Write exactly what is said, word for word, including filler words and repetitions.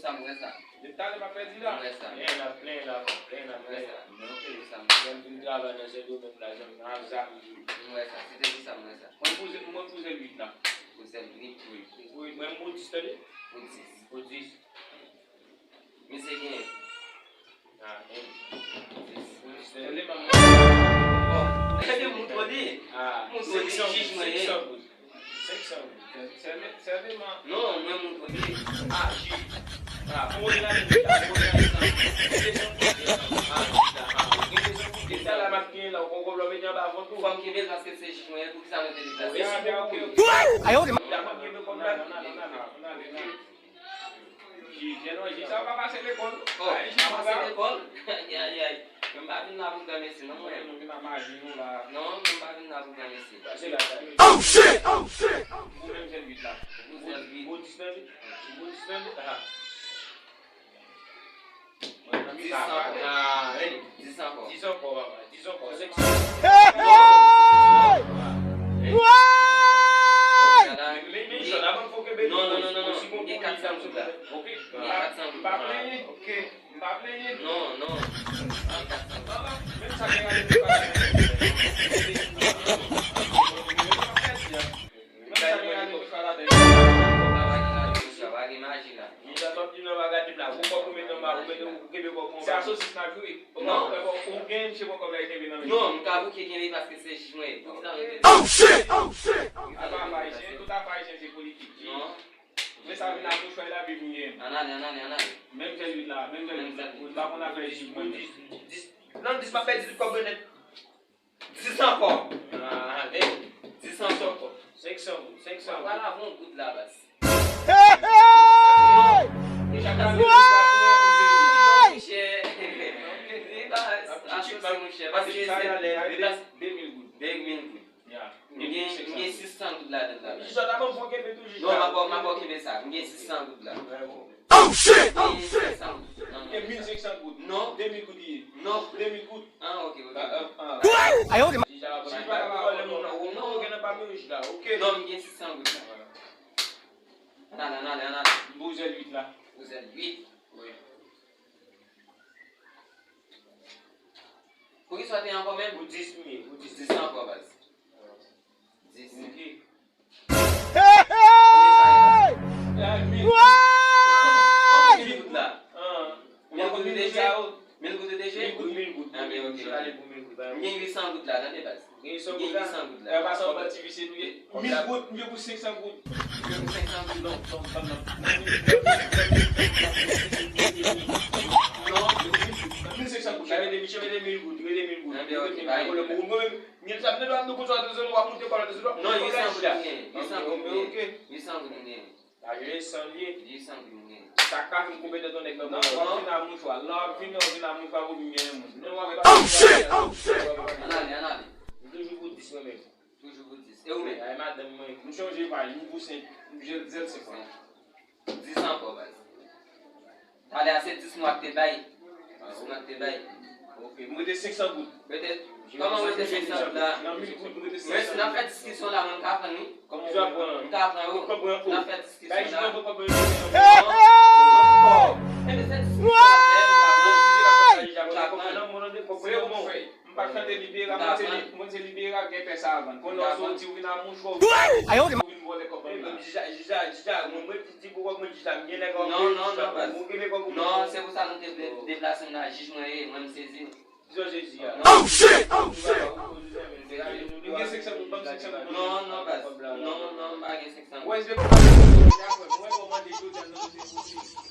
Sa m wè sa. Depi talè m ap pèdi la. M wè sa. Plenyen la, plenyen la, plenyen la, plenyen la. M wè sa. Men ok. Sa m wè. Lè m vin travay nan Sendomeng la, zanmi, nan zam. M wè sa. Se te pou sa m wè sa. Mwen pou zè-, mwen pou zèl uit la. Pou zèl uit? Wi. Mwen pou dis, tande? Pou dis. Pou dis. Misye genyen. Ah, men. Bon, men se moun twò li. Ah, moun twò li, jij mwen ye. Senk san goud. Senk san goud. Sèlman, sèlman. Non, mwen moun twò li. Ah, jij. Ah, pou mwen la, pou mwen la. Ah, jij la. Ah, ok. Sa la m ap gen la, ou konn pwoblèm mete anba vant ou. Fò m kenbe l paske se jij mwen ye, poukisa mwen te deplase? Ayo, de. Jij, non, jij sa pa pase lekòl. Oh, jij pa pase lekòl? Ay, ay, ay. Men m pa vin la pou granmesi, non, mwen. Nou vin la maji nou la. Non, men m pa vin la pou granmesi. Pase la, pase. Oh, shit! Oh, shit! Ou menm zèl uit la. Ou zèl uit. Ou dis nan li. Ou dis nan li. Ah. Dis ankò. Ah, dis ankò. Dis ankò, papa. Dis ankò. Hey, hey! Why? Non, non, non, non, non. Gen kat san goud la. Gen kat san goud la. Ok. M pa plenyen. Non, non. Menm sa gen la. Menm sa gen la. Misye ap di nan bagay la, ou kòb ou mete anba, ou mete, ou kenbe kòb ou anba. Se a sosis n ap jwe. Non. Ou gen misye pran kòb la, li kenbe nan men. Non, m ka bouke kenbe paske se jij mwen ye. Poukisa mwen te... Oh shit! Oh shit! Afè ayisyen, tout afè ayisyen se politik. Non. Men sa vin ak mouchwa la, Bib m gen. Ann ale, ann ale, ann ale. Menm zèl uit la, menm zèl uit la. M pa konn afè jij mwen. Dis, dis, non, dis m ap pèdi tout kòb mwen nèt. Dis ankò. Ah, men, dis ankò. Senk san goud, senk san goud. Papa, lave yon goud la, baz. Hey, hey! Why? Monchè, li pa asosye, monchè, paske se de mil goud. De mil goud. M gen, m gen sis san goud ladan la. Non, m ap, m ap kenbe sa. M gen sis san goud la. Oh shit! Oh shit! E mil senk san goud. Non. De mil goud li ye. Non. De mil goud. Ah, ok, ok. Ah, ah, ah. Ayo, de. Jij pa ka pale moun nan. Non, ou gen nan pa meri jij la. Ok. Non, m gen sis san goud la. Ann ale, ann ale, ann ale. Pou zèl uit la. Pou zèl uit. Wi. Poukisa w te ankò menm? Pou dis m ye, pou dis. Dis ankò, baz. Dis. Ok. Hey, hey! Why? Mil goud la. Mil goud ou te jwe? Mil goud, mil goud. Ah, men ok. M gen uit san goud la, tande, baz. M gen uit san goud la. Mil goud, m gen pou senk san goud. M gen pou senk san goud. Non, non, non, non. Non, mil senk san goud. Rete mil goud, rete mil goud. Ah, men ok, bay. Mwen menm, mil sa, mwen dwa nou konsa, de zòn, w ap moute kòb la, de zòn, w ap moute kòb la, jij la. Uit san goud m gen. Uit san goud m gen. Sa je san l ye. Uit san goud m gen. Sa k ka fè m konpèt ton nèg nan mwen. Lè w ap vin a mouchwa, lè w ap vin, lè w ap vin a mouchwa pou m gen moun. Non, w ap... Oh shit! Oh shit! Ann ale, ann ale. M toujou pou dis mwen menm. Toujou pou dis. E ou menm? Ay, madanm mwen. M chanje paj, m pou senk. M jèl, jèl senk. Dis ankò, baz. Talè a se dis mwa k te bay. Dis mwa k te bay. Ok, m rete senk san goud. Rete, kòman w rete senk san goud la? Nan mil goud, m rete senk san goud. Men si n ap fè diskisyon la, mwen m ka pran l wi. Kòman w pran l? M ka pran l wi. N ap fè diskisyon la. Bay, jis mwen pran kòb mwen. Hey, hey! Ebyen se diskisyon n ap fè, m ka pran l. M ka pran l. Se bon fè. M pa t tande libera, mwen se li-, mwen se libera k gen pè sa avan. Konnen w soti, w vin a mouchwa, w vin vòlè kòb bann la. Jij la, jij la, jij la, mwen, mwen di, di pou kòb mwen, jij la, m gen nèg an... Non, non, non, baz. Mwen gen kòb mwen. Non, se pou sa nou te vle deplase m la, jij mwen ye, mwen m sezi. Kisa w sezi a? Oh shit! Oh shit! M gen senk san goud, ban m senk san goud. Non, non, baz. Non, non, m pa gen senk san goud. Wè, se pou sa, mwen kòmande jodi a, non, se pou...